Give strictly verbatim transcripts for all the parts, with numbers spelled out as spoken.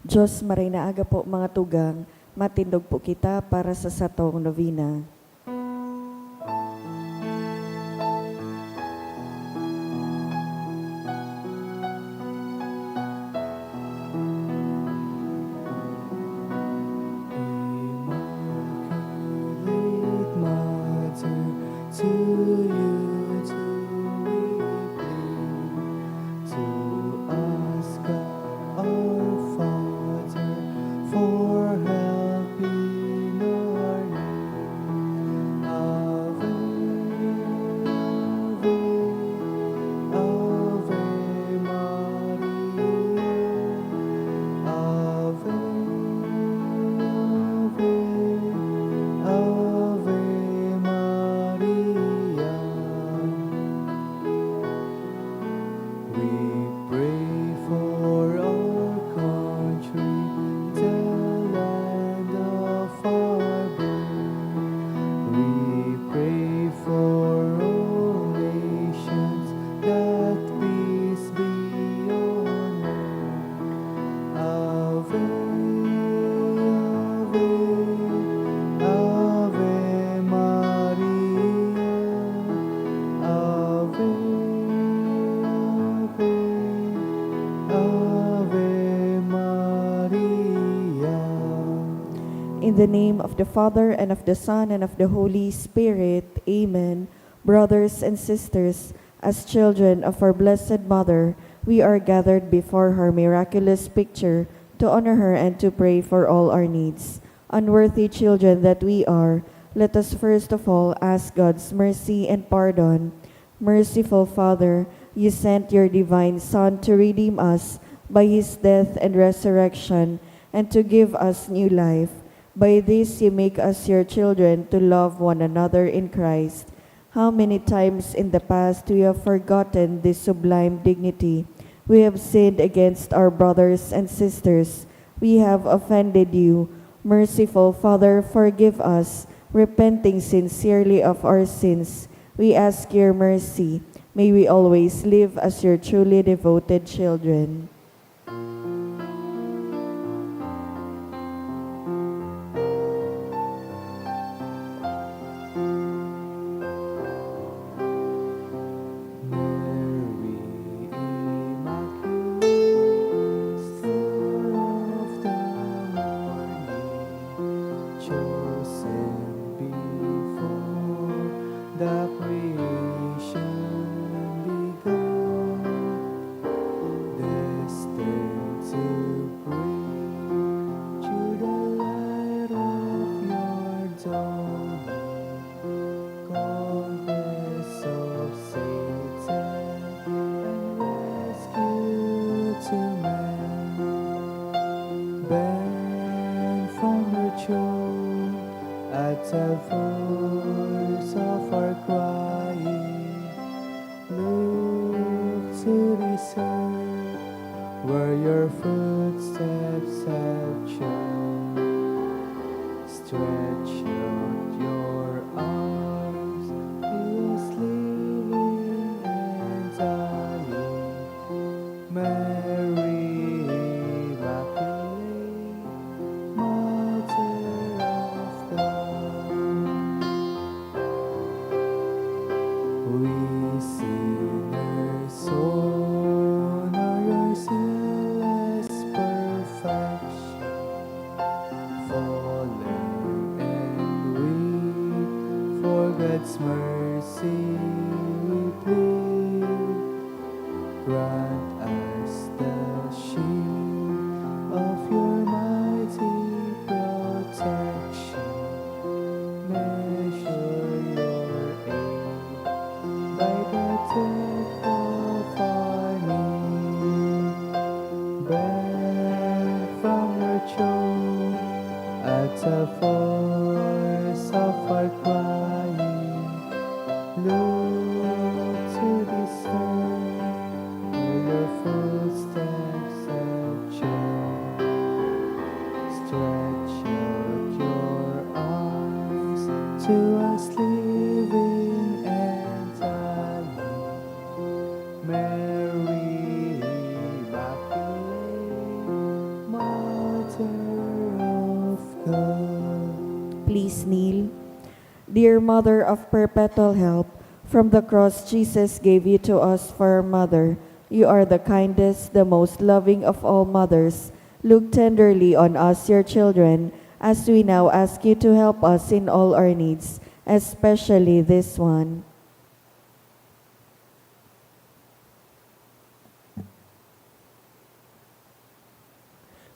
Diyos, maray na aga po, mga tugang, matindog po kita para sa satong novena. Immaculate Mother, to you do we plead. To ask our Father for help in our need. Ave, Ave, Ave Maria. Ave, Ave, Ave Maria. We pray for our country, the land of our birth. We pray for all nations, that peace be on earth. Ave, Ave, Ave Maria. Ave, Ave, Ave Maria. In the name of the Father, and of the Son, and of the Holy Spirit. Amen. Brothers and sisters, as children of our Blessed Mother, we are gathered before her miraculous picture to honor her and to pray for all our needs. Unworthy children that we are, let us first of all ask God's mercy and pardon. Merciful Father, you sent your divine Son to redeem us by his death and resurrection, and to give us new life. By this you make us your children to love one another in Christ. How many times in the past we have forgotten this sublime dignity. We have sinned against our brothers and sisters. We have offended you. Merciful Father, forgive us. Repenting sincerely of our sins, we ask your mercy. May we always live as your truly devoted children. Mary Immaculate, Star of the Morning, chosen before the creation began, destined to bring to the light of your dawn, conquest of Satan and rescue to man. Bend from your throne at the voice of our crying. Look to this earth where your footsteps have trod. Stretch out your arms to us living and dying. Mary Immaculate, Mother of God. We sinners honor your sinless perfection. Fallen and weak, for God's mercy we plead. Grant us the shield of your mighty protection. Measure your aid by the depth of our need. Bend from your throne at the voice of our crying. Look to this earth where your footsteps have trod. Stretch out your arms to us living and dying. Mary Immaculate, Mother Dear Mother of Perpetual Help, from the cross Jesus gave you to us for our mother. You are the kindest, the most loving of all mothers. Look tenderly on us, your children, as we now ask you to help us in all our needs, especially this one.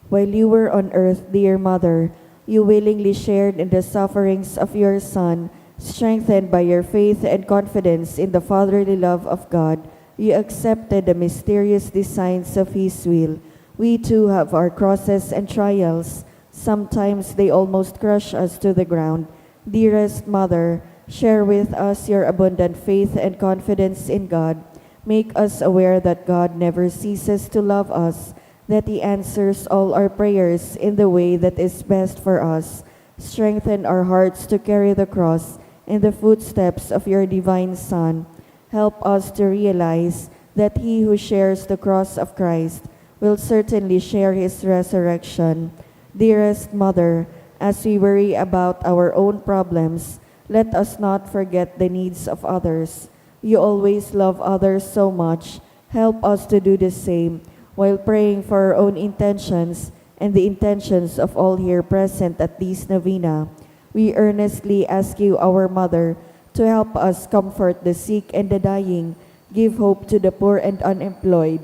While you were on earth, dear Mother, you willingly shared in the sufferings of your Son. Strengthened by your faith and confidence in the fatherly love of God, you accepted the mysterious designs of His will. We too have our crosses and trials. Sometimes they almost crush us to the ground. Dearest Mother, share with us your abundant faith and confidence in God. Make us aware that God never ceases to love us, that He answers all our prayers in the way that is best for us. Strengthen our hearts to carry the cross in the footsteps of your divine Son. Help us to realize that he who shares the cross of Christ will certainly share his resurrection. Dearest Mother, as we worry about our own problems, let us not forget the needs of others. You always love others so much. Help us to do the same while praying for our own intentions and the intentions of all here present at this novena. We earnestly ask you, our Mother, to help us comfort the sick and the dying, give hope to the poor and unemployed,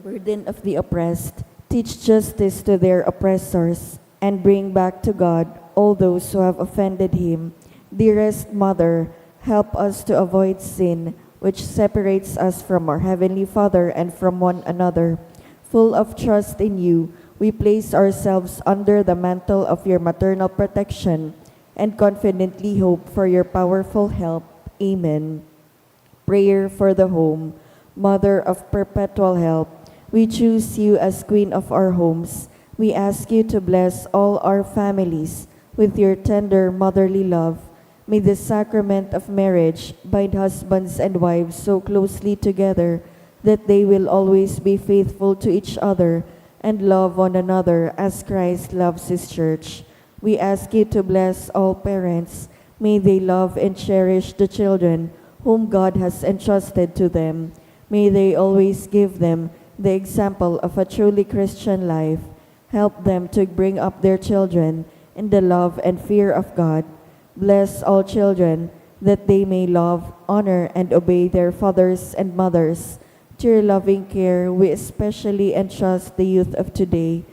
burden of the oppressed, teach justice to their oppressors, and bring back to God all those who have offended Him. Dearest Mother, help us to avoid sin, which separates us from our Heavenly Father and from one another. Full of trust in you, we place ourselves under the mantle of your maternal protection and confidently hope for your powerful help. Amen. Prayer for the Home. Mother of Perpetual Help, we choose you as Queen of our homes. We ask you to bless all our families with your tender motherly love. May the sacrament of marriage bind husbands and wives so closely together that they will always be faithful to each other and love one another as Christ loves His church. We ask you to bless all parents. May they love and cherish the children whom God has entrusted to them. May they always give them the example of a truly Christian life. Help them to bring up their children in the love and fear of God. Bless all children that they may love, honor, and obey their fathers and mothers. To your loving care, we especially entrust the youth of today.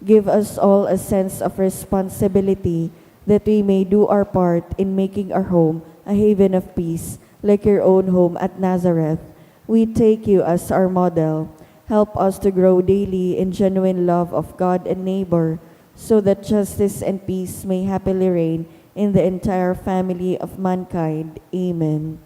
Give us all a sense of responsibility that we may do our part in making our home a haven of peace, like your own home at Nazareth. We take you as our model. Help us to grow daily in genuine love of God and neighbor, so that justice and peace may happily reign in the entire family of mankind. Amen.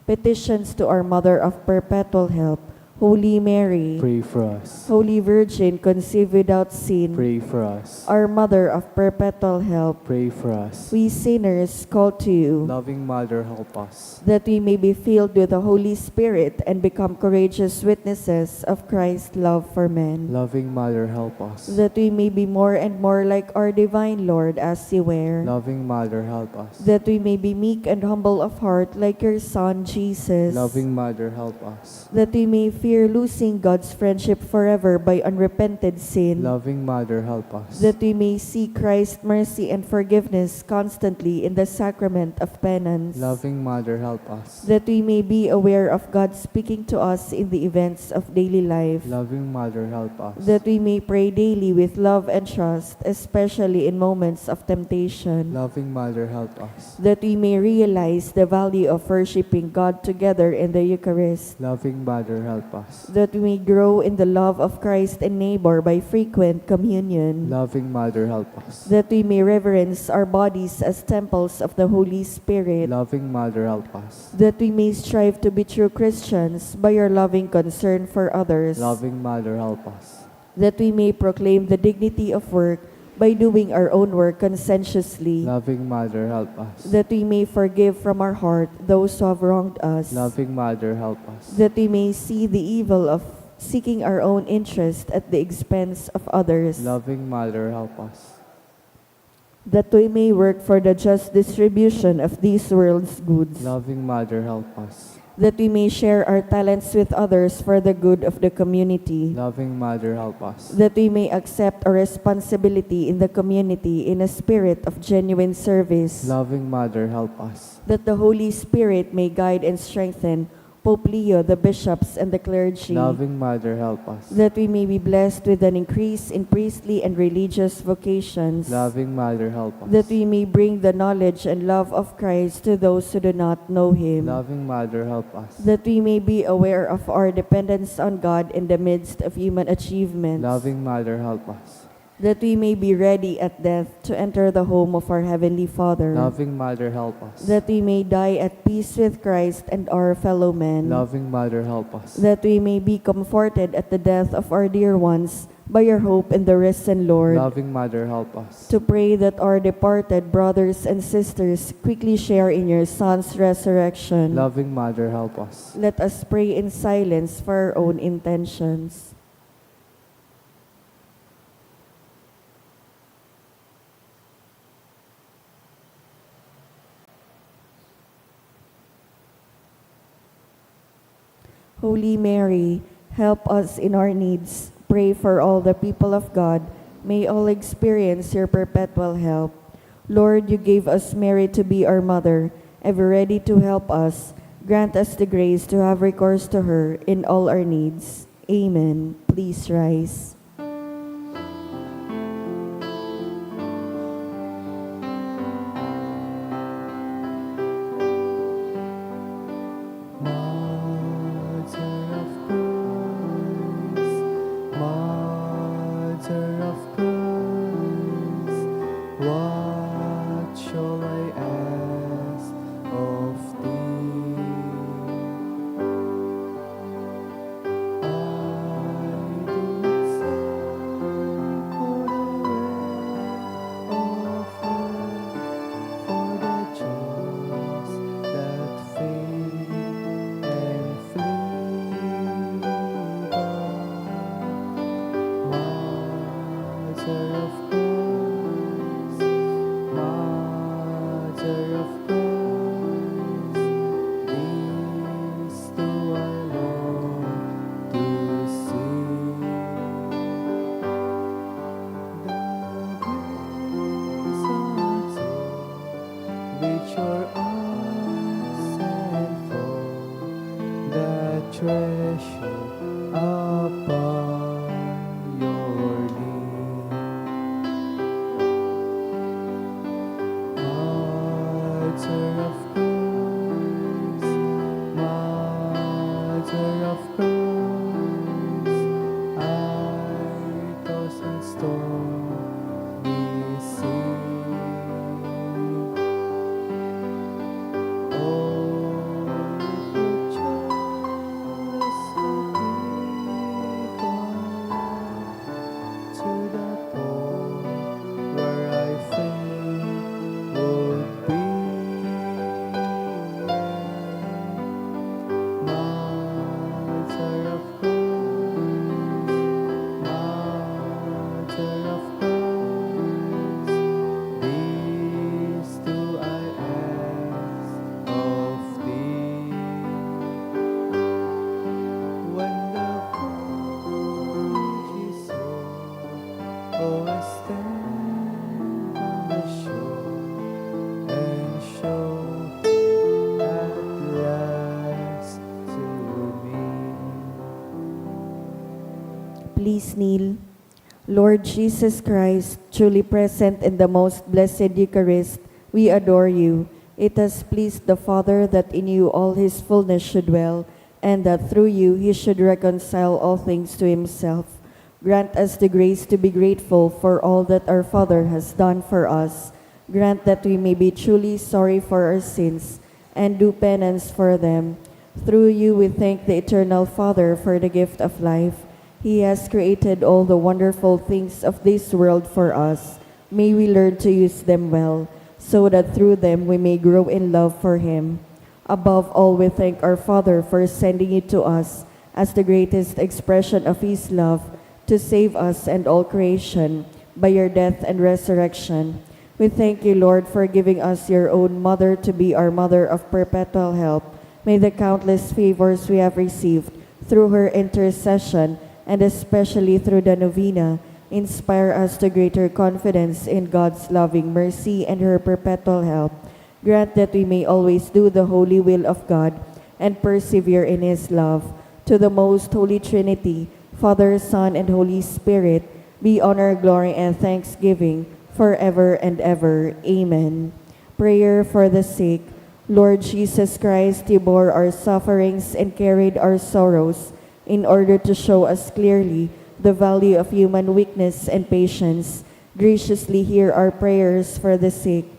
Petitions to our Mother of Perpetual Help, Holy Mary. Pray for us. Holy Virgin conceived without sin. Pray for us. Our Mother of Perpetual Help. Pray for us. We sinners call to you. Loving Mother, help us. That we may be filled with the Holy Spirit and become courageous witnesses of Christ's love for men. Loving Mother, help us. That we may be more and more like our divine Lord as you were. Loving Mother, help us. That we may be meek and humble of heart like your Son, Jesus. Loving Mother, help us. That we may fear losing God's friendship forever by unrepented sin. Loving Mother, help us. That we may see Christ's mercy and forgiveness constantly in the sacrament of penance. Loving Mother, help us. That we may be aware of God speaking to us in the events of daily life. Loving Mother, help us. That we may pray daily with love and trust, especially in moments of temptation. Loving Mother, help us. That we may realize the value of worshiping God together in the Eucharist. Loving Mother, help us. That we may grow in the love of Christ and neighbor by frequent communion. Loving Mother, help us. That we may reverence our bodies as temples of the Holy Spirit. Loving Mother, help us. That we may strive to be true Christians by your loving concern for others. Loving Mother, help us. That we may proclaim the dignity of work by doing our own work conscientiously. Loving Mother, help us. That we may forgive from our heart those who have wronged us. Loving Mother, help us. That we may see the evil of seeking our own interest at the expense of others. Loving Mother, help us. that we may work for the just distribution of this world's goods, Loving Mother, help us. that we may share our talents with others for the good of the community, Loving Mother, help us. that we may accept our responsibility in the community in a spirit of genuine service, Loving Mother, help us. that the Holy Spirit may guide and strengthen Pope Leo, the bishops, and the clergy, Loving Mother, help us. that we may be blessed with an increase in priestly and religious vocations, Loving Mother, help us. that we may bring the knowledge and love of Christ to those who do not know Him, Loving Mother, help us. that we may be aware of our dependence on God in the midst of human achievements, Loving Mother, help us. that we may be ready at death to enter the home of our Heavenly Father, Loving Mother, help us. that we may die at peace with Christ and our fellow men, Loving Mother, help us. that we may be comforted at the death of our dear ones by your hope in the risen Lord, Loving Mother, help us. to pray that our departed brothers and sisters quickly share in your Son's resurrection. Loving Mother, help us. Let us pray in silence for our own intentions. Holy Mary, help us in our needs. Pray for all the people of God. May all experience your perpetual help. Lord, you gave us Mary to be our mother, ever ready to help us. Grant us the grace to have recourse to her in all our needs. Amen. Please rise. Mother of Christ, Mother of Christ, what shall I ask of thee? I do not stand for the way of life, for the joys that fade and flee by. Mother of Christ, Mother of Christ, this do I long to see. The grace of which your arms send forth, the treasure upon your knee. Mother of Christ, Mother of Christ, I tossed on stormy sea. Oh, put your sweet people to the point where I fain would be. Mother of Christ, Mother of Christ, this do I ask of thee. When the voyage is o'er, oh, I stand on the shore and show at last to me. Please kneel. Lord Jesus Christ, truly present in the most blessed Eucharist, we adore you. It has pleased the Father that in you all his fullness should dwell, and that through you he should reconcile all things to himself. Grant us the grace to be grateful for all that our Father has done for us. Grant that we may be truly sorry for our sins and do penance for them. Through you, we thank the Eternal Father for the gift of life. He has created all the wonderful things of this world for us. May we learn to use them well, so that through them we may grow in love for Him. Above all, we thank our Father for sending you to us as the greatest expression of His love to save us and all creation by your death and resurrection. We thank you, Lord, for giving us your own mother to be our mother of perpetual help. May the countless favors we have received through her intercession, and especially through the novena, inspire us to greater confidence in God's loving mercy and her perpetual help. Grant that we may always do the holy will of God and persevere in his love. To the most holy Trinity, Father, Son, and Holy Spirit, be honor, glory, and thanksgiving forever and ever. Amen. Prayer for the sick. Lord Jesus Christ, you bore our sufferings and carried our sorrows in order to show us clearly the value of human weakness and patience. Graciously hear our prayers for the sick.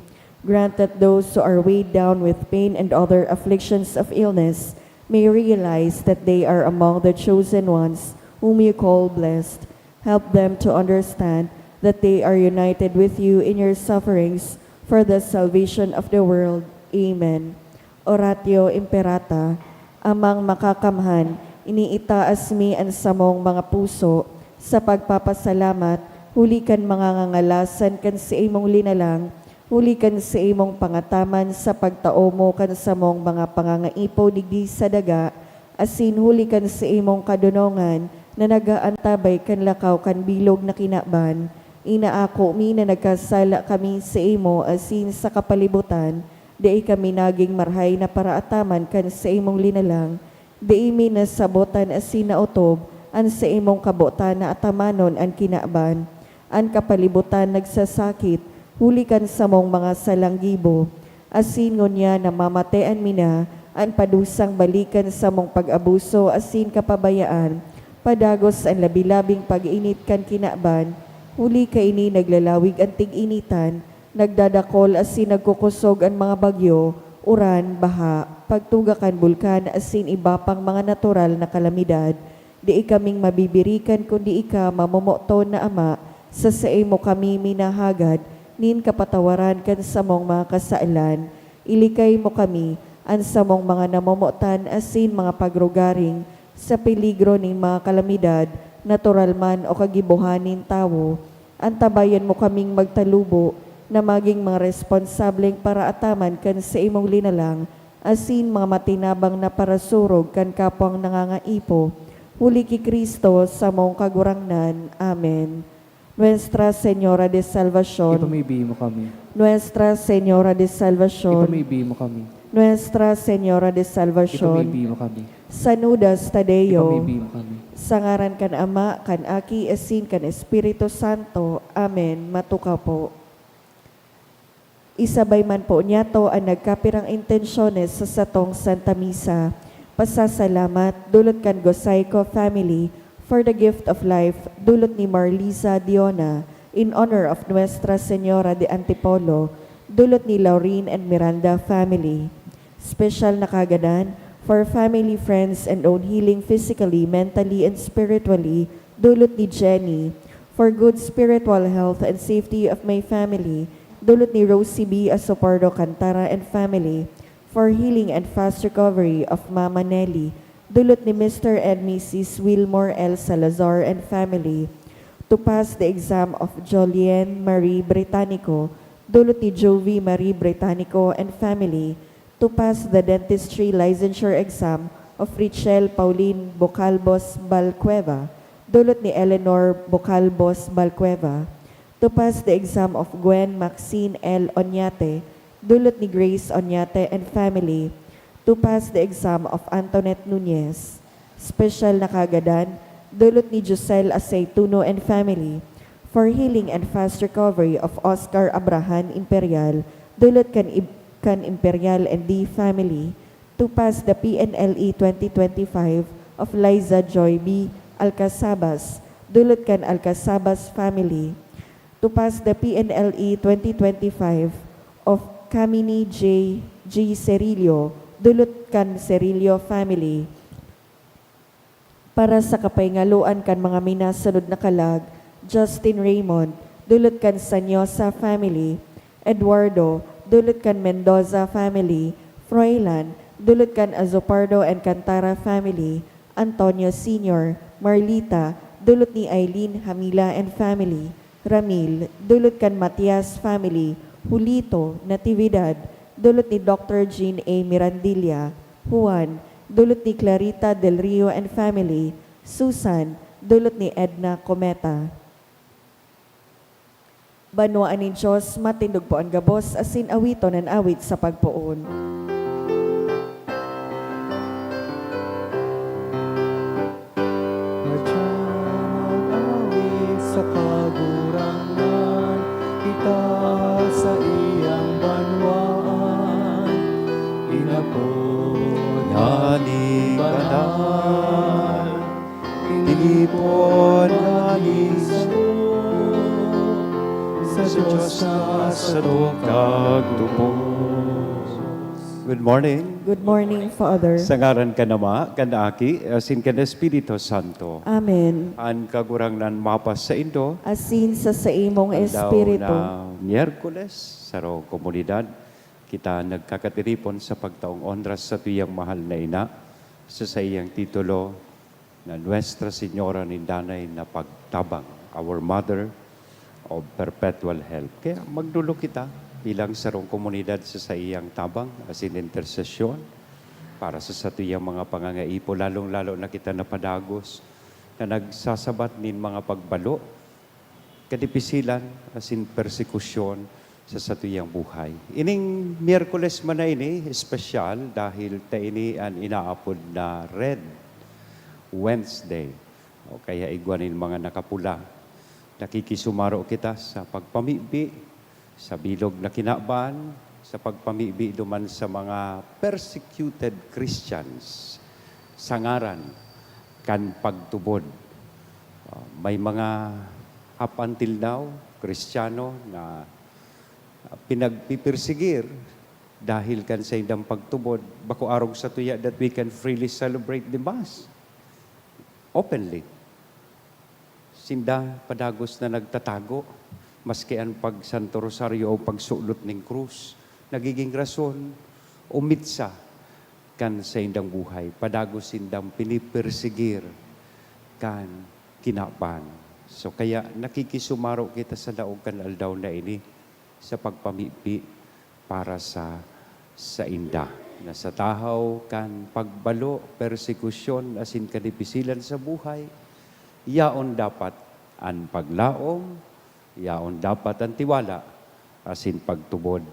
Grant that those who are weighed down with pain and other afflictions of illness may realize that they are among the chosen ones whom you call blessed. Help them to understand that they are united with you in your sufferings for the salvation of the world. Amen. Oratio Imperata. Amang Makakamhan, iniitaas mi an samong mga puso sa pagpapasalamat huli kan mga ngangalasan kan saimong linalang, huli kan saimong pangataman sa pagtao mo kan samong mga pangangaipo digdi sa daga, asin huli kan saimong kadonongan na nag-aantabay kan lakaw kan bilog na kinaban. Inaako mi na nagkasala kami saimo asin sa kapalibutan, dai kami nagin marahay na paraataman kan saimong linalang, dai mi nasabotan asin naotob an saimong kabotan na atamanon an kinaban. An kapalibutan nagsasakit huli kan samong mga salang gibo, asin ngunyan namamatean mi na an padusang balik kan samong pag-abuso asin kapabayaan, padagos an labi-labing pag-init kan kinaban, huli kaini naglalawig an tig-initan, nagdadakol asin nagkukosog an mga bagyo, uran, baha, pagtuga kan bulkan asin iba pang mga natural na kalamidad. Dai kaming mabibirikan kundi ika, mamomoton na Ama, sa saimo kami minahagad nin kapatawaran kan samong mga kasalan. Ilikay mo kami, an samong mga namomotan asin mga pagrugaring, sa peligro nin mga kalamidad, natural man o kagibohan nin tawo. Antabayan mo kaming magtalubo na magin mga responsableng paraataman kan saimong linalang asin mga matinabang na parasurog kan kapwang nangangaipo, huli ki Cristo, samong Kagurangnan. Amen. Nuestra Señora de Salvacion. Ipamibi mo kami. Nuestra Señora de Salvacion. Ipamibi mo kami. Nuestra Señora de Salvacion. Ipamibi mo kami. San Judas Tadeo. Ipamibi mo kami. Sa ngaran kan Ama, kan Aki, asin kan Espiritu Santo. Amen. Matukaw po. Isabay man po niyato an nagkapirang intensyones sa satong Santa Misa. Pasasalamat, dulot kan Gosaico family, for the gift of life, dulot ni Marliza Diona, in honor of Nuestra Señora de Antipolo, dulot ni Laureen and Miranda family. Special na kagadan, for family, friends, and own healing physically, mentally, and spiritually, dulot ni Jenny. For good spiritual health and safety of my family, dulot ni Rosie B Asopardo Cantara and family. For healing and fast recovery of Mama Nelly, dulot ni Mister and Missus Wilmore L Salazar and family. To pass the exam of Jolien Marie Britanico, dulot ni Jovi Marie Britanico and family. To pass the dentistry licensure exam of Richelle Pauline Bocalbos Balcueva, dulot ni Eleanor Bocalbos Balcueva. To pass the exam of Gwen Maxine L Oñate, dulot ni Grace Oñate and family. To pass the exam of Antoinette Nunez. Special na kagadan, dulot ni Josel Aceituno and family. For healing and fast recovery of Oscar Abrahan Imperial, dulot kan Ib-, kan Imperial and D family. To pass the P N L E twenty twenty-five of Liza Joy B Alcasabas, dulot kan Alcasabas family. To pass the P N L E twenty twenty-five of Kamini J G Cerillo, dulot kan Cerillo family. Para sa kapaingaloan kan mga minasunod na kalag, Justin Raymond, dulot kan Sanyosa family, Eduardo, dulot kan Mendoza family, Froilan, dulot kan Azopardo and Cantara family, Antonio Senior, Marlita, dulot ni Eileen Hamila and family, Ramil, dulot kan Matias family, Julito, Natividad, dulot ni Doctor Jean A. Mirandilla. Juan, dulot ni Clarita Del Rio and family. Susan, dulot ni Edna Cometa. Banwaan nin Dios, matindog po an gabos, asin awiton an awit sa pagpoon. Madya mag-awit sa Kagurangnan, itaas sa iyang banwaan, inapod na nin banal. Tinipon na nin sato sa Dios na sato kagtubos. Good morning. Good morning, Father. Sa ngaran kan Ama, kan Aki, asin kan Espiritu Santo. Amen. An Kagurangnan mapasaindo. Asin sa saimong Aldaw espiritu. Na Miyerkules, sarong komunidad, kita nagkakatiripon sa pagtaong onra sa satuyang mahal na ina, sa saiyang titulo na Nuestra Señora nin Danay na Pagtabang, Our Mother of Perpetual Help. Kaya magdulo kita bilang sarong komunidad sa saiyang tabang asin intersesyon para sa satuyang mga pangangaipo, lalong-lalo na kita na padagos na nagsasabat nin mga pagbalo, kadipisilan asin persekusyon sa satuyang buhay. Ining Miyerkules man na ini, espesyal dahil ta ini an inaapod na Red Wednesday o kaya igwa nin mga nakapula. Nakikisumaro kita sa pagpamibi sa bilog na kinaban, sa pagpamibi duman sa mga persecuted Christians sa ngaran kan pagtubod. Ah, may mga up until now, Kristiyano na, ah, pinagpipirsigir dahil kan saindang pagtubod, bako arog satuya that we can freely celebrate the Mass openly. Sinda padagos na nagtatago, maski an pag-Santo Rosario o pagsulot nin krus, nagiging rason o mitsa kan saindang buhay. Padagos sindang pinipersigir kan kinaban. So, kaya nakikisumaro kita sa laog kan aldaw na ini sa pagpamibi para sa sainda, na sa tahaw kan pagbalo, persekusyon, asin kadipisilan sa buhay, yaon dapat an paglaom, yaon dapat an tiwala, asin pagtubod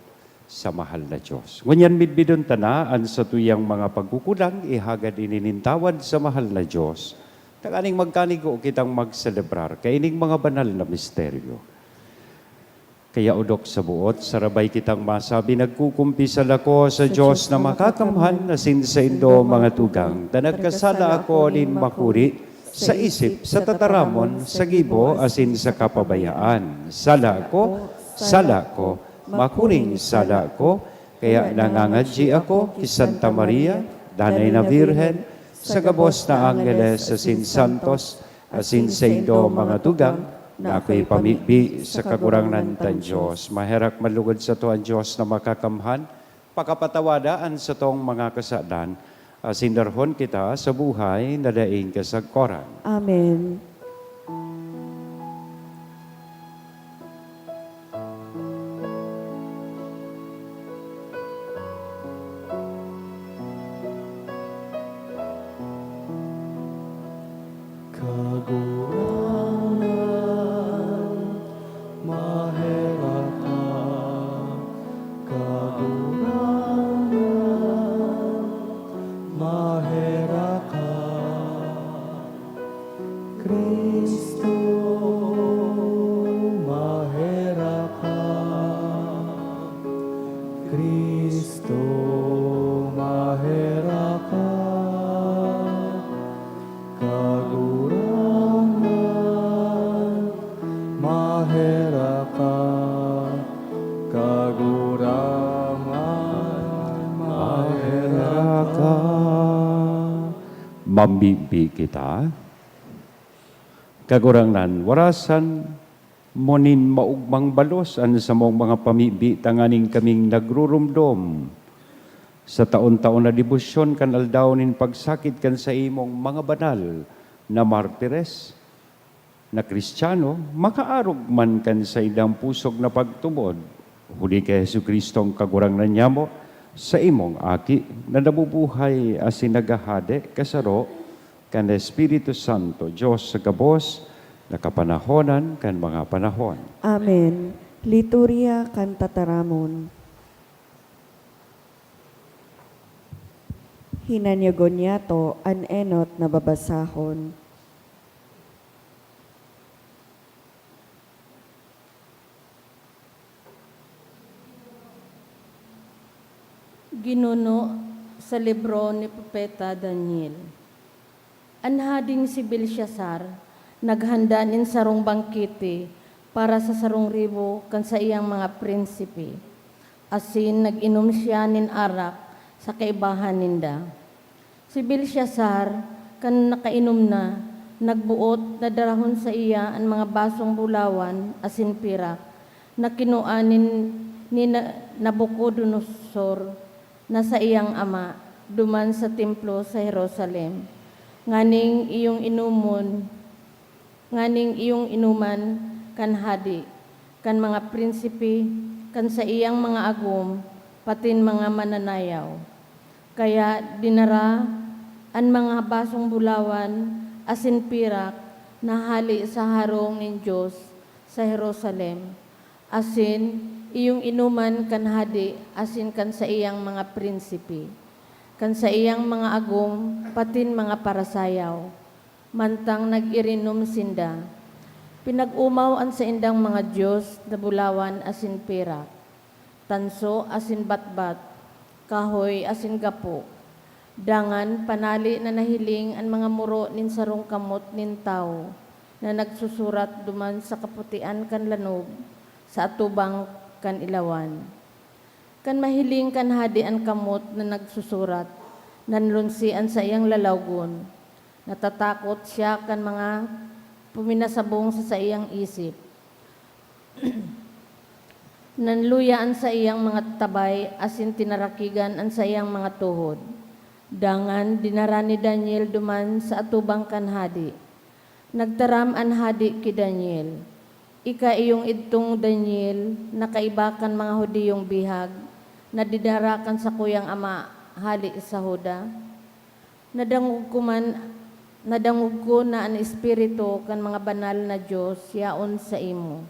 sa mahal na Dios. Ngunyan, midbidon ta na an satuyang mga pagkukulang, ihagad ini nin tawad sa mahal na Dios, tanganing magkanigo kitang magselebrar kaining mga banal na misteryo. Kaya odok sa buot, sarabay kitang masabi, nagkukumpisal ako sa Dios na makakamhan asin saindo, mga tugang, ta nagkasala ako nin makuri sa isip, sa tataramon, sa gibo, asin sa kapabayaan. Sala ako, sala ako, makuring sala ako. Kaya nangangadyi ako ki Santa Maria, Danay na Birhen, sa gabos na angheles asin santos, asin saindo, mga tugang, na ako'y pamibi sa Kagurangnan tang Dios. Maherak manlugod sato an Dios na makakamhan, pakapatawada an satong mga kasalan, asin darhon kita sa buhay na daing kasagkoran. Amen. Kagurangnan, maherak ka. Kagurangnan, maherak ka. Cristo, maherak ka. Cristo, maherak ka. Kagurangnan, maherak ka. Kagurangnan, maherak ka. Mamibi kita. Kagurangnan, warasan mo nin maogmang balos an samong mga pamibi, tanganing kaming nagrurumdom sa taon-taon na debosyon kan aldaw nin pagsakit kan saimong mga banal na martires na Cristiano, makaarog man kan saindang pusog na pagtubod Huli ki Jesu-Cristo ang Kagurangnan nyamo, sa imong Aki, na nabubuhay asin naghahade kasaro kan Espiritu Santo, Dios sa gabos na kapanahonan kan mga panahon. Amen. Liturya kan Tataramon. Hinanyagon niyato an enot na babasahon. Ginuno sa libro ni Propeta Daniel. An hading si Belshazzar naghanda nin sarong bangkete para sa sarong ribo kan saiyang mga prinsipe, asin nag-inom siya nin arak sa kaibahan ninda. Si Belshazzar, kan nakainom na, nagboot na darahon saiya an mga basong bulawan asin pirak na kinua nin, ni Na-, Nabucodonosor na saiyang ama, duman sa templo sa Jerusalem, nganing iyong inomon, nganing iyong inoman kan hade, kan mga prinsipe, kan saiyang mga agom, patin mga mananayaw. Kaya dinara an mga basong bulawan asin pirak na hale sa harong nin Dios sa Jerusalem, asin iyong inoman kan hade asin kan saiyang mga prinsipe, kan saiyang mga agom, patin mga parasayaw. Mantang nag-irinom sinda, pinag-omaw an saindang mga dios na bulawan asin pirak, tanso asin batbat, kahoy asin gapo. Dangan panali na nahiling an mga muro nin sarong kamot nin tawo na nagsusurat duman sa kaputian kan lanog sa atubang kan ilawan. Kan mahiling kan hade an kamot na nagsusurat, nanlunsi an saiyang lalawgon. Natatakot siya kan mga puminasabong sa saiyang isip. Nanluya an saiyang mga tabay asin tinarakigan an saiyang mga tuhod. Dangan dinara ni Daniel duman sa atubang kan hade. Nagtaram an hade ki Daniel, "Ika iyong idtong Daniel na kaiba kan mga Judiyong bihag na dinara kan sakuyang ama hale sa Juda? Nadangog ko man, nadangog ko na an espiritu kan mga banal na Dios yaon saimo,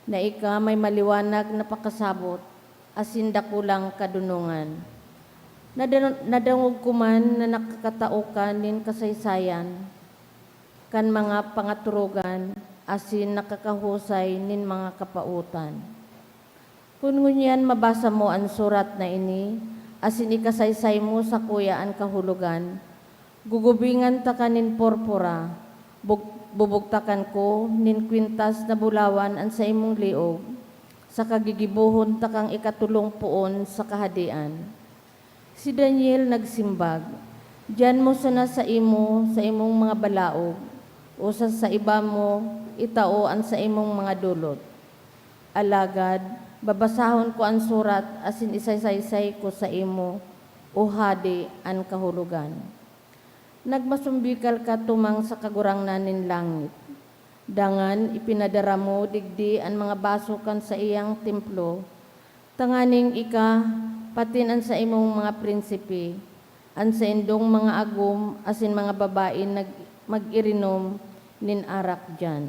na ika may maliwanag na pakasabot asin dakulang kadonongan. Nadan-, nadangog ko man na nakakatao ka nin kasaysayan kan mga pangatorogan asin nakakahusay nin mga kapaotan. Kun ngunyan mabasa mo an surat na ini asin ikasaysay mo sakuya an kahulogan, gugubingan taka nin purpura, bug-, bubugtakan ko nin kwintas na bulawan an saimong liog, saka gigibohon takang ikatolong poon sa kahadean." Si Daniel nagsimbag, "Diyan mo sana saimo, saimong mga balaog, o sa, sa iba mo itao an saimong mga dolot. Alagad, babasahon ko an surat asin isaysaysay ko saimo, o hade, an kahulogan. Nagmasumbikal ka tumang sa Kagurangnan nin langit. Dangan ipinadara mo digdi an mga baso kan saiyang templo, tanganing ika, patin an saimong mga prinsipe, an saindong mga agom asin mga babae nag-, mag-irinom nin arak diyan.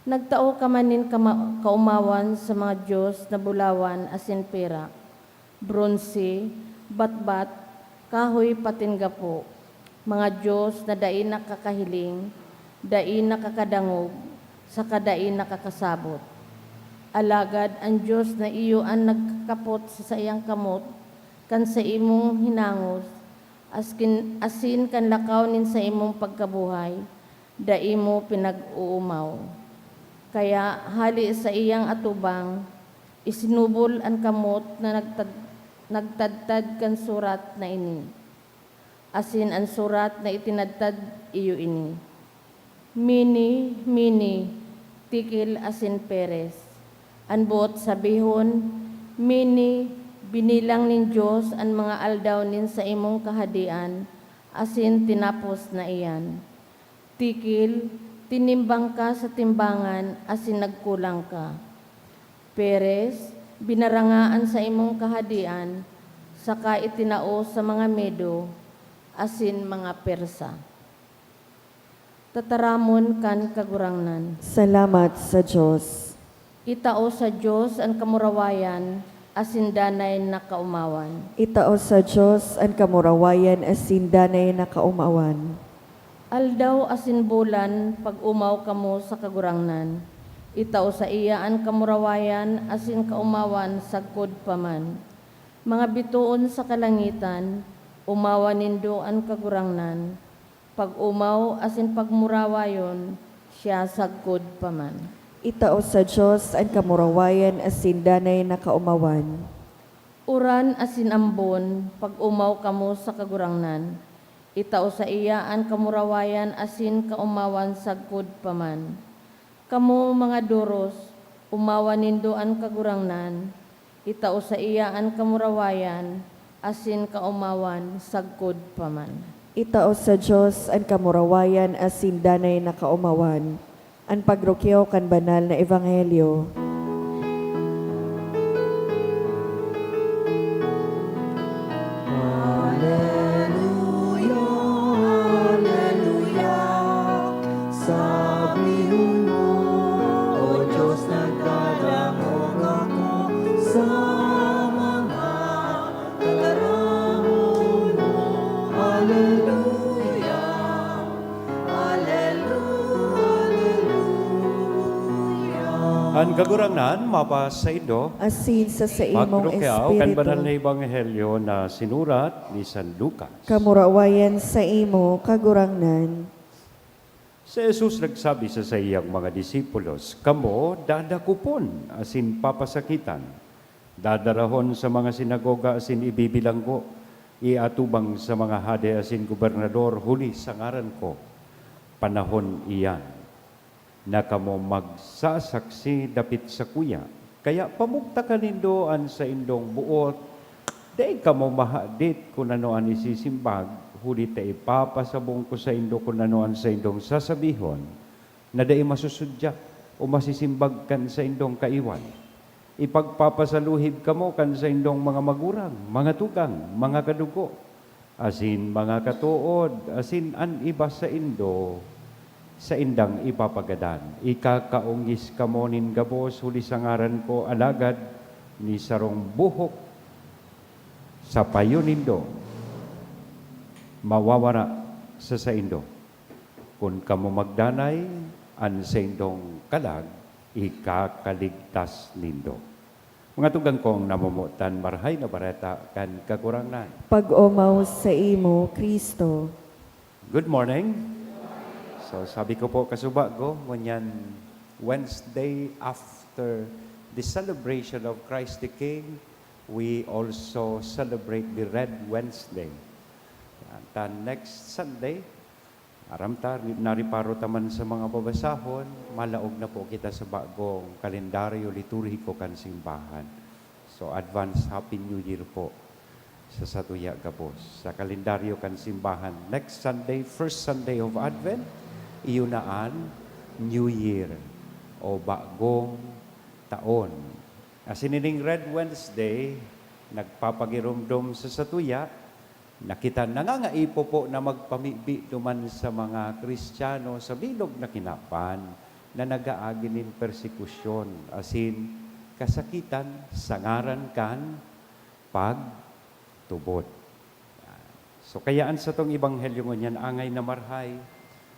Nagtao ka man nin kama-, kaomawan sa mga dios na bulawan asin perak, bronse, batbat, kahoy patin gapo, mga dios na dai nakakahiling, dai nakakadangog, saka dai nakakasabot. Alagad an Dios na iyo an nagkakapot sa saiyang kamot kan saimong hinangos, askin, asin kan lakaw nin saimong pagkabuhay, dai mo pinag-oomaw. Kaya, hale sa iyang atubang, isinubol an kamot na nagtad-, nagtadtad kan surat na ini, asin an surat na itinadtad iyo ini. Mene, mene, tekel asin peres. An boot sabihon, mene, binilang nin Dios an mga aldaw nin saimong kahadean, asin tinapos na iyan. Tekel, tinimbang ka sa timbangan asin nagkulang ka. Peres, Binaranga an saimong kahadian, saka itinao sa mga Medo asin mga Persa. Tataramon kan Kagurangnan. Salamat sa Dios. Itao sa Dios an kamurawayan asin danay na kaomawan. Itao sa Dios an kamurawayan asin danay na kaomawan. Aldaw asin bulan, pag-omaw kamo sa Kagurangnan. Itao saiya an kamurawayan asin kaomawan sagkod pa man. Mga bitoon sa kalangitan, omawan nindo an Kagurangnan. Pag-omaw asin pagmurawayon siya sagkod pa man. Itao sa Dios an kamurawayan asin danay na kaomawan. Uran asin ambon, pag-omaw kamo sa Kagurangnan. Itao saiya an kamurawayan asin kaomawan sagkod pa man. Kamo, mga doros, omawan nindo an Kagurangnan. Itao saiya an kamurawayan asin kaomawan sagkod pa man. Itao sa Dios an kamurawayan asin danay na kaomawan. An pagrukyaw kan banal na ebanghelyo. Aleluya, aleluya. Sabihon mo, O Diyos, nagdadangog ako sa mga tataramon mo. Aleluya, aleluya, aleluya. An Kagurangnan mapasaindo. Asin sa saimong Pagrukyaw kan espiritu. Banal na Ebanghelyo na sinurat ni San Lucas. Kamurawayan saimo, Kagurangnan. Si Jesus nagsabi sa saiyang mga disipulos, "Kamo dadakopon asin papasakitan, dadarahon sa mga sinagoga asin ibibilanggo, iatubang sa mga hade asin gobernador huli sa ngaran ko. Panahon iyan na kamo magsasaksi dapit sakuya. Kaya pamugtakan nindo an saindong boot, dai kamo mahadit kun ano an isisimbag, huli ta ipapasabong ko saindo kun ano an saindong sasabihon, na dai masusudya o masisimbag kan saindong kaiwal. Ipagpapasaluhib kamo kan saindong mga magurang, mga tugang, mga kadugo, asin mga katood, asin an iba saindo, saindang ipapagadan. Ikakaongis kamo nin gabos huli sa ngaran ko, alagad ni sarong buhok sa payo nindo mawawara sa saindo. Kun kamo magdanay, an saindong kalag ikakaligtas nindo." Mga tugang kong namomotan, Marahay na Bareta kan Kagurangnan. Pag-omaw saimo, Cristo. Good morning. So, sabi ko po, kasubago, ngunyan Wednesday after the celebration of Christ the King, we also celebrate the Red Wednesday. Yan. Ta next Sunday, aram ta, nariparo ta man sa mga babasahon, malaog na po kita sa bagong kalendaryo liturhiko kan simbahan. So, advance Happy New Year po sa satuya gabos. Sa kalendaryo kan simbahan, next Sunday, first Sunday of Advent, iyo na an New Year o Bagong Taon. Asin ining Red Wednesday, nagpapagiromdom sa satuya na kita nangangaipo po na magpamibi duman sa mga Kristiyano sa bilog na kinaban na nag-aagi nin persekusyon asin kasakitan sa ngaran kan pagtubod. So, kaya an satong ebanghelyo ngunyan angay na marahay,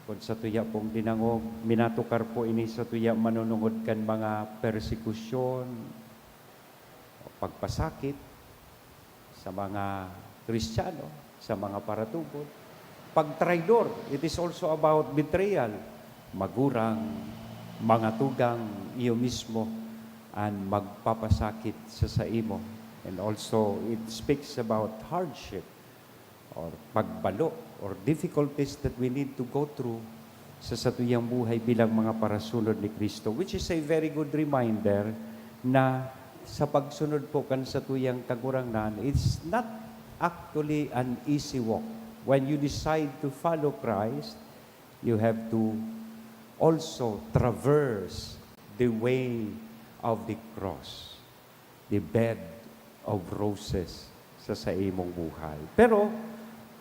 kun satuya pong dinangog, minatukar po ini satuya manunungod kan mga persekusyon, pagpasakit sa mga Kristiyano, sa mga paratubod. Pagtraidor, it is also about betrayal. Magurang, mga tugang, iyo mismo an magpapasakit sa saimo. And also, it speaks about hardship or pagbalo or difficulties that we need to go through sa satuyang buhay bilang mga parasunod ni Cristo, which is a very good reminder na sa pagsunod po kan satuyang Kagurangnan, it's not actually an easy walk. When you decide to follow Christ, you have to also traverse the way of the cross. the bed of roses sa saimong buhay. Pero,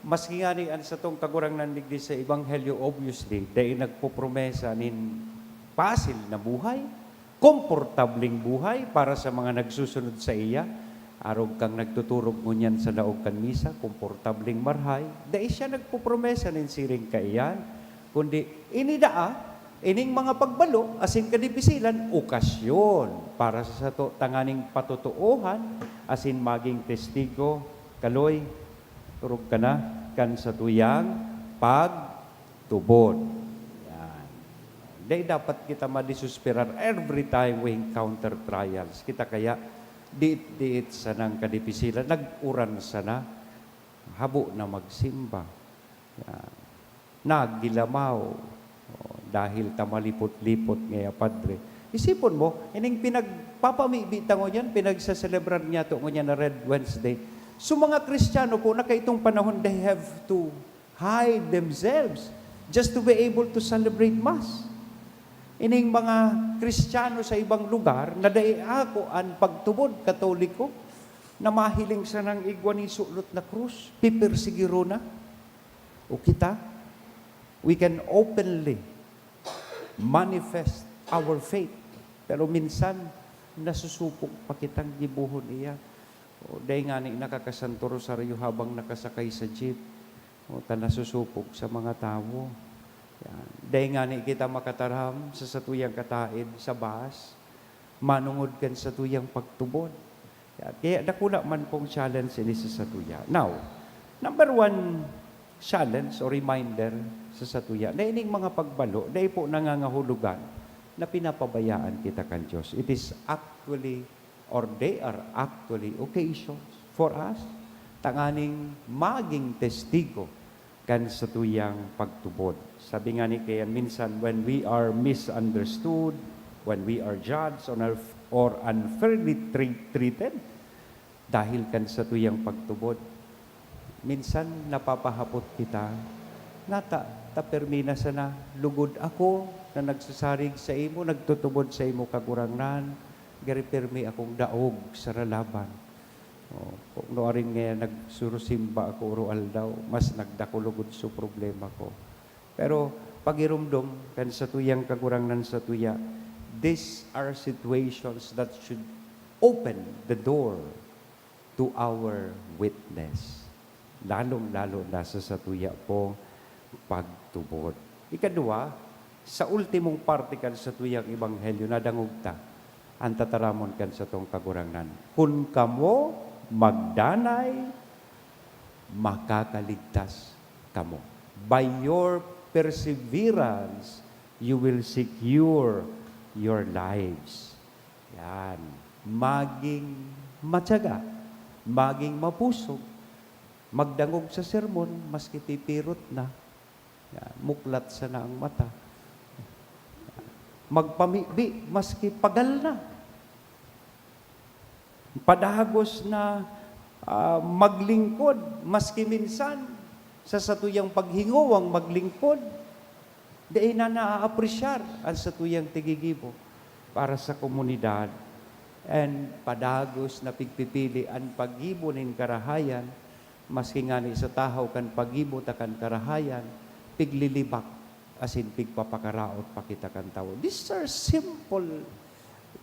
maski ngani an satong Kagurangnan digdi sa Ebanghelyo, obviously, dai nagpopromesa nin pasil na buhay, komportableng buhay para sa mga nagsusunod saiya. Arog kan nagtuturog ngunyan sa laog kan misa, komportableng marhay, dai siya nagpopromesa nin siring kaiyan, kundi ini daa, ining mga pagbalo asin kadipisilan, okasyon para sa sato tanganing patotoohan asin maging testigo. Kaloy, turog ka na kan satuyang pagtubod. Yan. Dai dapat kita madesesperar every time we encounter trials. Kita kaya, diit-diit sanang kadipisilan, nag-uran sana, habo na magsimba. Yan. Nagilamaw. O, dahil ta malipot-lipot ngaya, Padre. Isipon mo, ining pinagpapamibi ta ngunyan, pinagsaselebrar niyato ngunyan na Red Wednesday. So, mga Kristiyano po na kaitong panahon, they have to hide themselves just to be able to celebrate Mass. Ining mga Kristiyano sa ibang lugar na dai ako an pagtubod Katoliko, na mahiling sanang igwa nin sulot na krus, pipersegirona. O kita, we can openly manifest our faith. Pero minsan, nasusupog pa kitang gibohon iya. O, dai ngani nakakasanto rosaryo habang nakasakay sa jeep. O, ta nasusupog sa mga tawo. Yan. Dai ngani kita makataram sa satuyang kataed sa bus, manongod kan satuyang pagtubod. Yan. Kaya dakula man pong challenge ini sa satuya. Now, number one challenge o reminder sa satuya na ining mga pagbalo, dai po nangangahulugan na pinapabayaan kita kan Diyos. It is actually, or they are actually occasions for us tanganing maging testigo kan satuyang pagtubod. Sabi nga ni kaya minsan, when we are misunderstood, when we are judged on our, or unfairly tre-, treated, dahil kan satuyang pagtubod, minsan napapahapot kita, "Ngata ta pirmi na sana, lugod ako na nagsasarig saimo, nagtutubod saimo, Kagurangnan, gari pirmi akong daog sa ralaban." O, kung nuarin nga nagsurusimba ako oro-aldaw, mas nagdako lugod so problema ko. Pero pagiromdom kan satuyang Kagurangnan satuya, these are situations that should open the door to our witness, lalong-lalo na sa satuya pong pagtubod. Ikaduwa, sa ultimong parte kan satuyang ebanghelyo, nadangog ta an tataramon kan satong Kagurangnan, "Kun kamo magdanay, makakaligtas kamo. By your perseverance, you will secure your lives." Yan. Maging matiyaga, maging mapusog, magdangog sa sermon, maski pipirot na. Yan. Muklat sana ang mata. Magpamibi, maski pagal na. Padagos na, ah, maglingkod, maski minsan sa satuyang paghingowang maglingkod, dai na naaapresyar an satuyang tigigibo para sa komunidad. And padagos na pigpipili an paggibo nin karahayan, maski ngani sa tahaw kan paggibo ta kan karahayan, piglilibak asin pigpapakaraot pa kita kan tawo. These are simple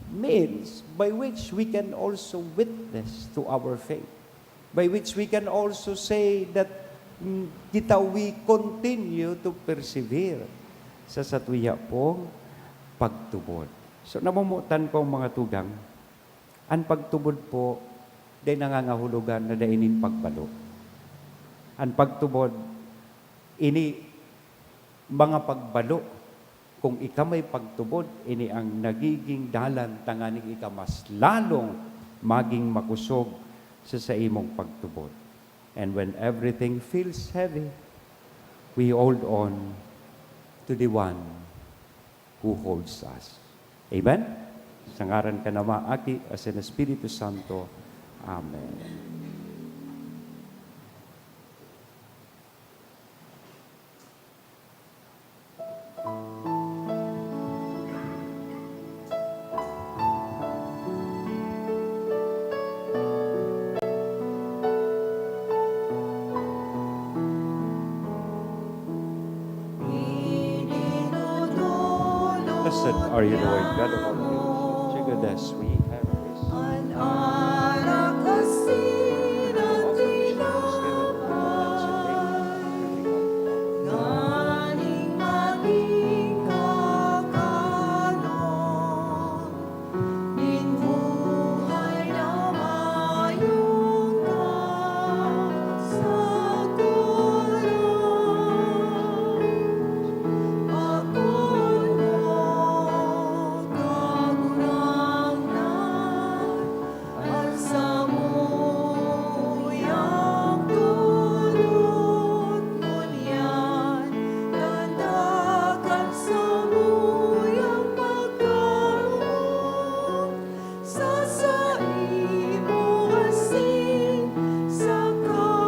means by which we can also witness to our faith, by which we can also say that, mm, kita, we continue to persevere sa satuya pong pagtubod. So, namomotan ko ang mga tugang, an pagtubod po, dai nangangahulugan na dai nin pagbalo. An pagtubod, ini mga pagbalo, kung ika may pagtubod, ini ang nagiging dalan tanganing ika mas lalong maging makosog sa saimong pagtubod. And when everything feels heavy, we hold on to the one who holds us. Amen? Sa ngaran kan Ama, Aki, asin Espiritu Santo. Amen. Blessed are you, Lord God of all the universe. Check the sweet heavenlies.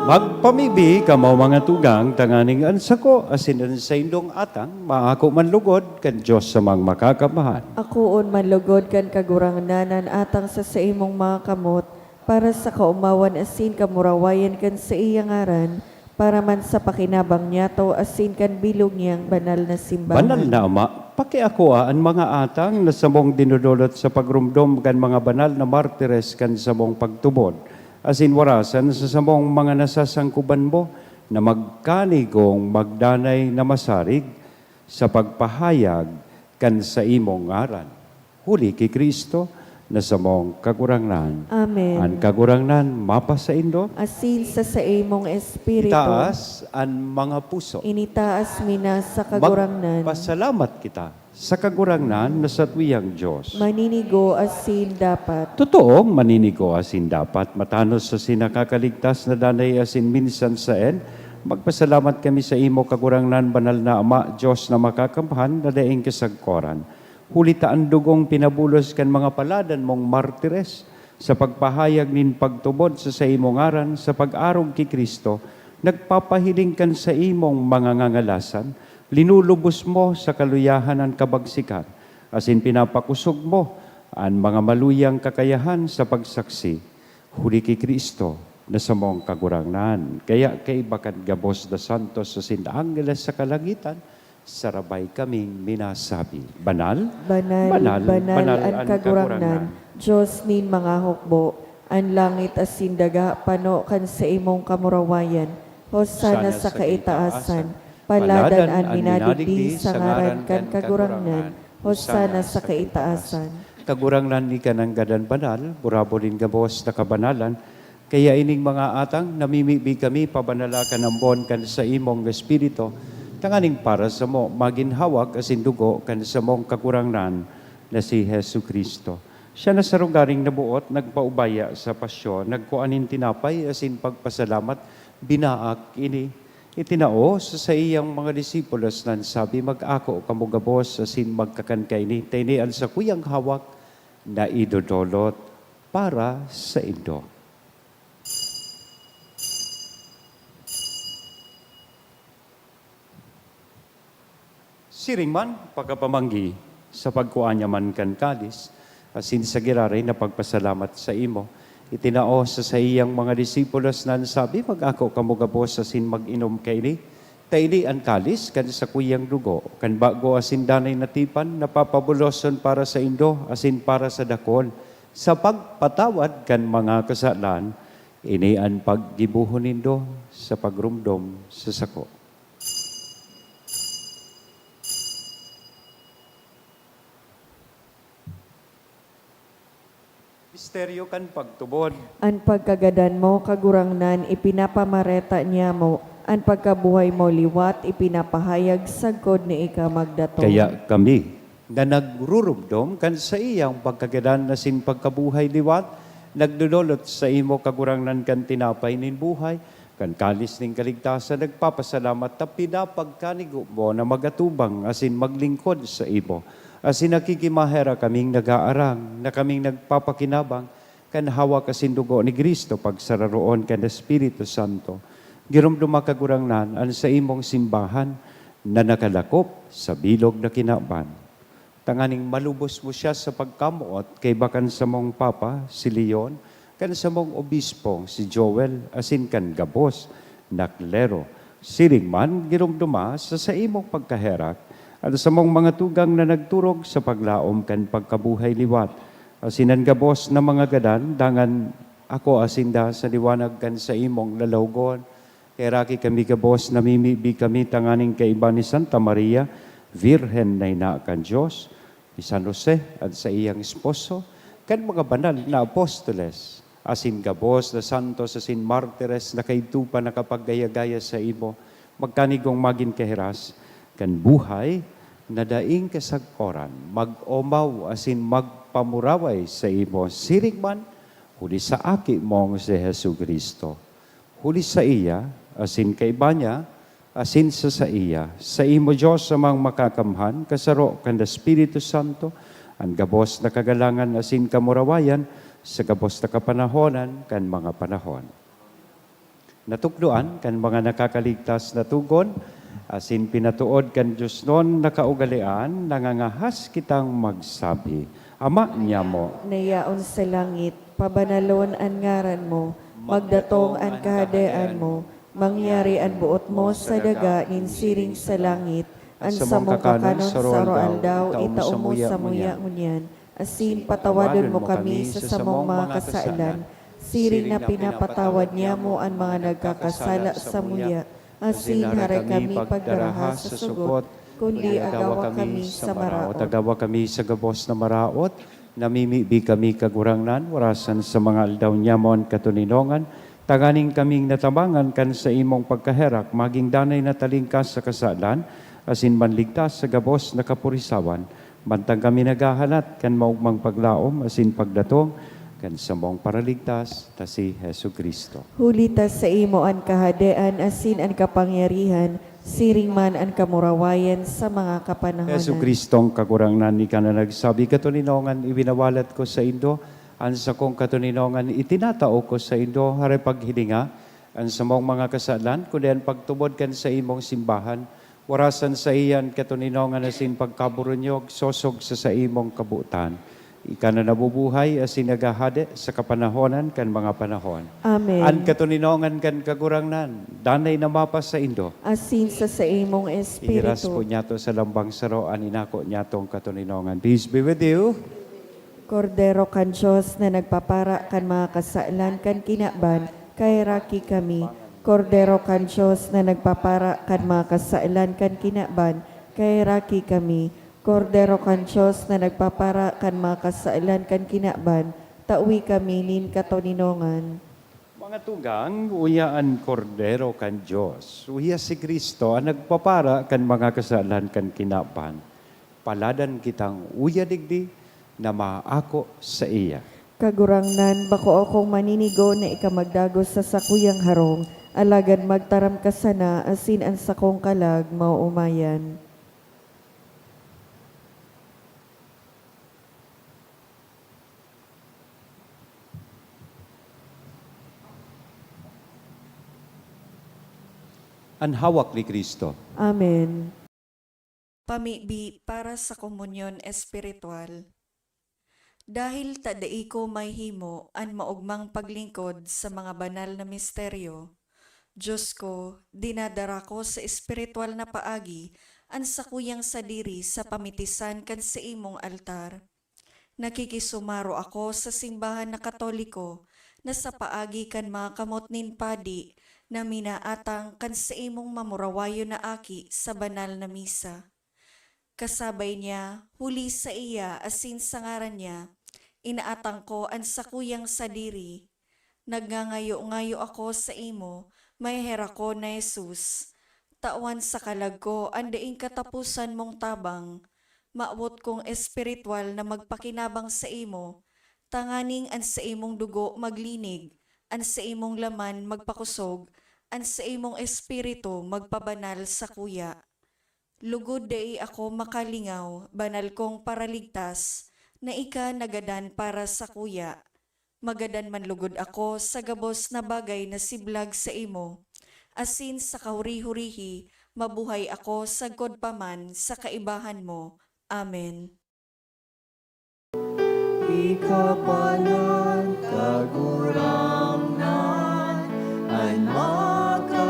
Magpamibi kamo, mga tugang, tanganing an sako asin an saindong atang maako man lugod kan Dios Amang Makakamhan. Akoon man lugod kan Kagurangnan an atang sa saimong mga kamot, para sa kaomawan asin kamurawayan kan saiyang ngaran, para man sa pakinabang niyato asin kan bilog niyang banal na simbahan. Banal na Ama, pakiakoa an mga atang na samong dinodolot sa pagromdom kan mga banal na martires kan samong pagtubod, asin warasan sa samong mga nasasangkuban mo na magkanigong magdanay na masarig sa pagpahayag kan saimong ngaran. Huli ki Cristo na samong Kagurangnan. Amen. An Kagurangnan mapasaindo. Asin sa saimong espiritu. Itaas an mga puso. Initaas mi na sa Kagurangnan. Magpasalamat kita sa Kagurangnan na satuyang Dios. Maninigo asin dapat. Totoong maninigo asin dapat, matanos asin nakakaligtas na danay asin minsan saen, magpasalamat kami saimo, Kagurangnan, banal na Ama, Dios na makakamhan, na daing kasagkoran. Huli ta an dugong pinabulos kan mga paladan mong martires, sa pagpahayag nin pagtubod sa saimong ngaran sa pag-arog ki Cristo, nagpapahiling kan saimong mga ngangalasan, linulubos mo sa kaluyahan an kabagsikan, asin pinapakosog mo an mga maluyang kakayahan sa pagsaksi. Huli ki Cristo na samong Kagurangnan. Kaya kaiba kan gabos na santos asin angheles sa kalangitan, sarabay kaming minasabi, "Banal, Banal, banal, banal banal an an Kagurangnan, Kagurangnan. Dios nin mga hukbo. An langit asin daga pano kan saimong kamurawayan. Hosana sa kaitaasan. Paladan an minadigdi sa ngaran kan Kagurangnan. Hosana sa kaitaasan." Kagurangnan, ika nanggad an banal, burabod nin gabos na kabanalan. Kaya ining mga atang, namimibi kami, pabanala kan ambon kan saimong Espiritu, tanganing para samo magin hawak asin dugo kan samong Kagurangnan na si Jesu-Cristo. Siya na sa rogaring naboot, nagpaubaya sa pasyon, nagkua nin tinapay asin pagpasalamat, binaak ini, itinao sa saiyang mga disipulos, nan sabi, "Mag-ako kamo gabos asin magkakan kaini, ta ini an sakuyang hawak na idodolot para saindo." Siring man, pakapamanggi, sa pagkua niya man kan kalis, asin sa giraray na pagpasalamat saimo, itinao sa saiyang mga disipulos, nan sabi, "Mag-ako kamo gabos asin mag-inom kaini, ta ini an kalis kan sakuyang dugo, kan bago asin danay na tipan, na papabuloson para saindo asin para sa dakul, sa pagpatawad kan mga kasalan. Ini an paggibohon nindo sa pagromdom sa sako." Misteryo kan pagtubod. An pagkagadan mo, Kagurangnan, ipinapamareta niamo, an pagkabuhay mo liwat ipinapahayag sagkod na ika magdatong. Kaya kami, na nagruromdom kan saiyang pagkagadan asin pagkabuhay liwat, nagdodolot saimo, Kagurangnan, kan tinapay nin buhay, kan kalis nin kaligtasan, nagpapasalamat ta pinapagkanigo mo na mag-atubang asin maglingkod saimo, asin nakikimaherak kaming nag-aarang na kaming nagpapakinabang kan hawak asin dugo ni Cristo pagsararoon kan Espiritu Santo. Giromdoma, Kagurangnan, an saimong simbahan na nakalakop sa bilog na kinaban, tanganing malubos mo siya sa pagkamoot kaiba kan samong Papa, si Leon, kan samong Obispo, si Joel, asin kan gabos na klero. Siring man, giromdoma sa saimong pagkaherak An samong mga tugang na nagturog sa paglaom kan pagkabuhay liwat, asin an gabos na mga gadan, dangan ako asinda sa liwanag kan saimong lalawgon. Heraki kami gabos, namimibi kami tanganing kaiba ni Santa Maria, Birhen na Ina kan Dios, ni San Jose, an saiyang esposo, kan mga banal na apostoles, asin gabos na santos asin martires na kaidto pa nakapaggaya-gaya saimo, magkanigong magin kahiras kan buhay na daing kasagkoran, mag-omaw asin magpamuraway saimo, siring man huli sa Aki mong si Jesu-Cristo. Huli saiya, asin kaiba niya, asin sa saiya, saimo, Dios Amang Makakamhan, kasaro kan Espiritu Santo, an gabos na kagalangan asin kamurawayan sa gabos na kapanahonan kan mga panahon. Natukdoan kan mga nakakaligtas na togon, asin pinatood kan diosnon na kaugalean, nangangahas kitang magsabi, Ama niamo, na yaon sa langit, pabanalon an ngaran mo, magdatong an kahadean mo, mangyari an boot mo sa daga nin siring sa langit. An samong kakanon sa aroaldaw, itao mo samuya ngunyan, asin patawadon mo kami sa samong mga kasalan, siring na pinapatawad niamo an mga nagkakasala samuya. Asin haray kami pagdaraha sa sugot, kundi agawa kami sa maraot. Agawa kami sa gabos na maraot, namimibi kami, Kagurangnan, warasan sa mga aldaw niamo an katoninongan, tanganing kaming natabangan kan saimong pagkaherak, magin danay na talingkas sa kasalan, asin manligtas sa gabos na kapurisawan, mantang kami naghahalat kan maogmang paglaom asin pagdatong kan samong Paraligtas, ta si Jesu-Cristo. Huli ta saimo an kahadean asin an kapangyarihan, siring man an kamurawayan sa mga kapanahonan. Jesu-Cristong Kagurangnan, ika na nagsabi, Katoninongan iwinawalat ko saindo, an sakong katoninongan itinatao ko saindo. Haray paghilinga an samong mga kasalan, kundi an pagtubod kan saimong simbahan, warasan saiya an katoninongan asin pagkaburunyog sosog sa saimong kabotan. Ika na nabubuhay asin naghahade sa kapanahonan kan mga panahon. Amen. An katoninongan kan Kagurangnan, danay na mapasaindo. Asin sa saimong espiritu. Ihiras po niyato sa lambang saro an inako niyatong katoninongan. Peace be with you. Kordero kan Dios na nagpapara kan mga kasalan kan kinaban, kaheraki kami. Kordero kan Dios na nagpapara kan mga kasalan kan kinaban, kaheraki kami. Kordero kan Dios na nagpapara kan mga kasalan kan kinaban, tawi kami nin katoninongan. Mga tugang, uya an Kordero kan Dios. Uya si Cristo an nagpapara kan mga kasalan kan kinaban. Paladan kitang uya digdi na maako saiya. Kagurangnan, bako akong maninigo na ika magdagos sa sakuyang harong, alagad magtaram ka sana asin an sakong kalag maoomayan. An hawak ni Cristo. Amen. Pamibi para sa komunyon espiritual. Dahil ta dai ko mahihimo an maogmang paglingkod sa mga banal na misteryo, Dios ko, dinadara ko sa espiritual na paagi an sakuyang sadiri sa pamitisan kan saimong altar. Nakikisumaro ako sa simbahan na Katoliko na sa paagi kan mga kamot nin padi na minaatang kan saimong mamurawayon na aki sa banal na misa. Kasabay niya, huli saiya asin sa ngaran niya, inaatang ko an sakuyang sadiri. Nagngangayo-ngayo ako saimo, maheherakon na Jesus. Tawan sa kalag ko an daing kataposan mong tabang. Mawot kong espiritual na magpakinabang saimo, tanganing an saimong dugo maglinig, an saimong laman magpakosog, an saimong espiritu magpabanal sakuya. Lugod dai ako makalingaw, banal kong Paraligtas, na ika nagadan para sakuya. Magadan man lugod ako sa gabos na bagay na siblag saimo, asin sa kahuri-hurihi mabuhay ako sagkod pa man sa kaibahan mo. Amen. Ika pa man, Kagurangnan, an makakapano,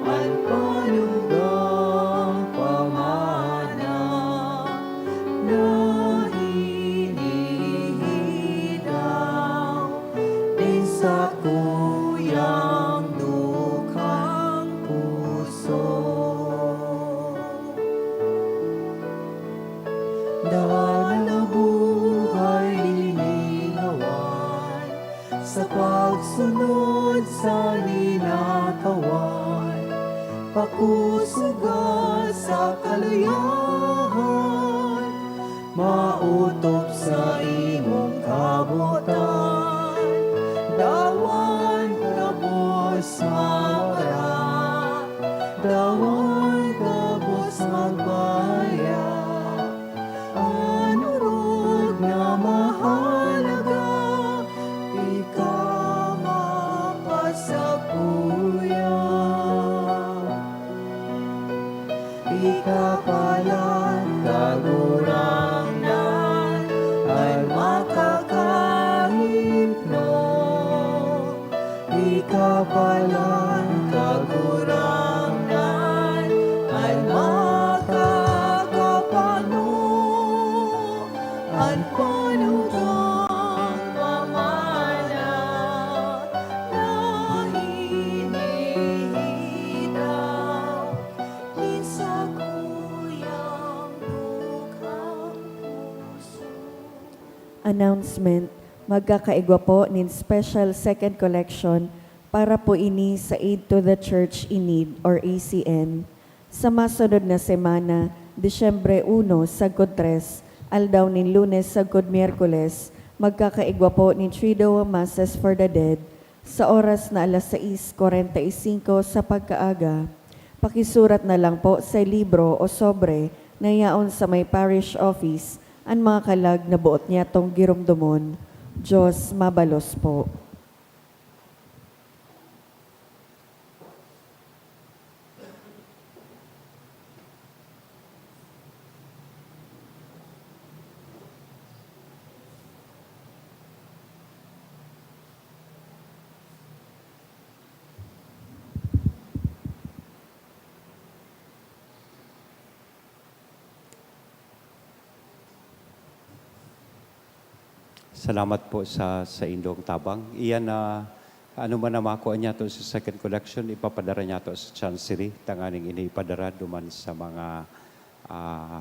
an pano sa pagsunod sa linatawan, pakusuga sa kalayahan, maotob sa imong kabotan, dawan gabos magbara, dawan gabos magbaya. An orog na mahalaga, ika mapasapuya. Ika palan, Kagurangnan, an makakahimpno. Ika palan, Kagurangnan, an makakapano, an panugang pamana na hinihita nin sakuyang dugang puso. Announcement, magkakaigwa po nin special second collection para po ini sa Aid to the Church in Need or A C N. Sa masunod na semana, Disyembre uno sagkod tres, aldaw nin Lunes sagkod Miyerkules, magkakaigwa po nin Triduum Masses for the Dead sa oras na alas sais kwarenta y singko sa pagkaaga. Pakisurat na lang po sa libro o sobre na yaon sa may parish office an mga kalag na boot nyatong giromdomon. Diyos mabalos po. Salamat po sa saindong tabang. Iyan na, ano man ang makua niyato sa second collection, ipapadara niyato sa Chancery, tanganing ini ipadara duman sa mga, ah,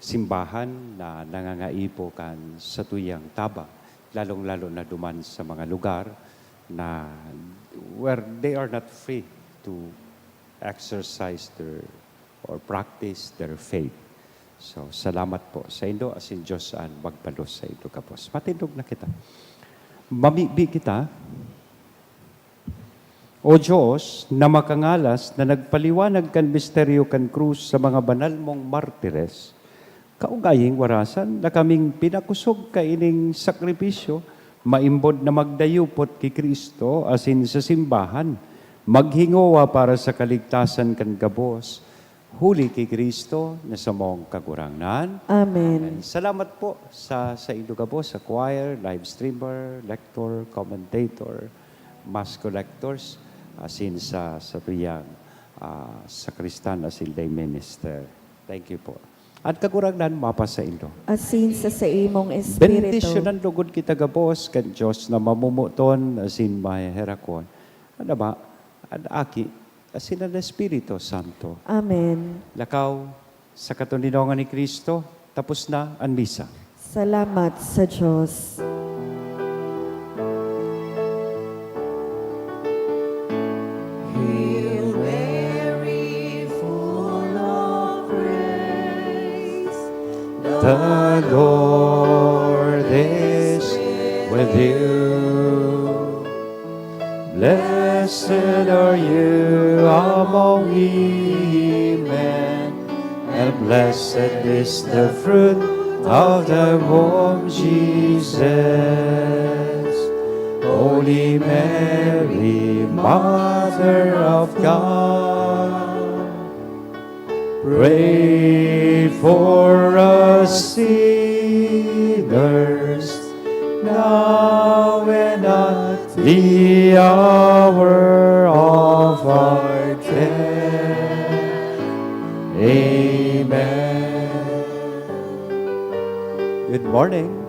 simbahan na nangangaipo kan satuyang tabang, lalong-lalo na duman sa mga lugar na where they are not free to exercise their or practice their faith. So, salamat po saindo, asin Dios an magbalos saindo gabos. Matindog na kita. Mamibi kita. O Dios na makangalas, na nagpaliwanag kan misteryo kan krus sa mga banal mong martires, kaugaying warasan na kaming pinakosog kaining sakripisyo, maimbod na magdayupot ki Cristo asin sa simbahan, maghingowa para sa kaligtasan kan gabos, huli ki Cristo na samong Kagurangnan. Amen. Amen. Salamat po sa, saindo gabos, sa choir, live streamer, lector, commentator, mass collectors, asin sa, sa tuyang, ah, sakristan asin lay minister. Thank you po. An Kagurangnan mapasaindo. Asin sa saimong espiritu. Bendisyonan lugod kita gabos kan Dios na mamomoton asin maheherakon, an Ama, an Aki, asin an Espiritu Santo. Amen. Lakaw, sa katoninongan ni Cristo, tapos na an misa. Salamat sa Dios. Hail Mary, full of grace, the Lord is with you. Blessed are you among women, and blessed is the fruit of thy womb, Jesus. Holy Mary, Mother of God, pray for us sinners, now and at the hour of our death. Amen. Good morning.